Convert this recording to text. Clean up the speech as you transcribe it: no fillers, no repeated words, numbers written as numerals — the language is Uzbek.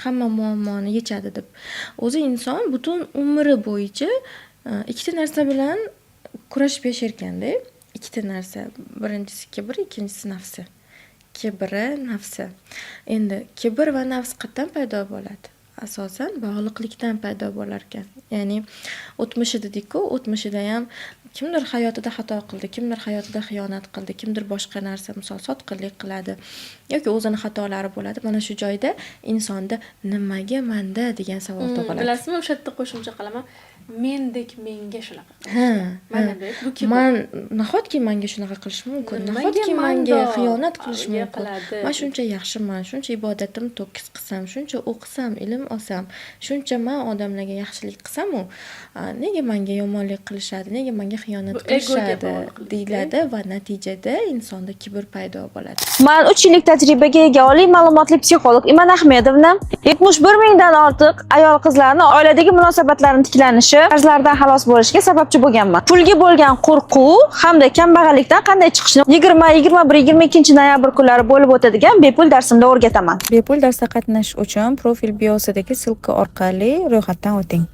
Hamma muammoni yechadi deb. O'zi inson butun umri bo'yicha ikkita narsa bilan kurashib yasharkanda. Ikkita narsa. Birinchisi kibr, ikkinchisi nafsi. Kibri, nafsi. Endi kibr va nafs qayerdan paydo bo'ladi? Asosan bog'liqlikdan paydo bo'larkan. Ya'ni o'tmishi dedik-ku, o'tmishidayam kimdir hayotida xato qildi, kimdir hayotida xiyonat qildi, kimdir boshqa narsa, misol, sotqinlik qiladi yoki o'zini xatolari bo'ladi. Mana shu joyda insonda "Nimaga manda?" degan savol tug'iladi. Bilasizmi, o'sha yerda qo'shimcha qilaman. Mendek menga shunaqa Ha, mana deb bu kibr. Man nahotki manga shunaqa qilish mumkin? Nimaga Nahotki manga mando xiyonat qilish unga mumkin? qiladi? Man shuncha yaxshiman, shuncha ibodatimni to'kis qilsam, shuncha o'qisam, ilm olsam, shuncha man odamlarga yaxshilik qilsam-u, nega manga yomonlik qilishadi, nega manga xiyonat Bu egoga qilishadi bog'liqlik. deyiladi va natijada insonda kibr paydo bo'ladi. Man 3 yillik tajribaga ega oliy ma'lumotli psixolog Iman Ahmedovna 71 mingdan ortiq ayol qizlarni oiladagi munosabatlarni tiklanishi, qarzlardan xalos bo'lishiga sababchi bo'lganman. Pulga bo'lgan qo'rquv hamda kambag'allikdan qanday chiqishni 20, 21, 22 noyabr kunlari bo'lib o'tadigan bepul darsimda o'rgataman. Bepul darsda qatnashish uchun profil biosidagi ссылка orqali ro'yxatdan o'ting.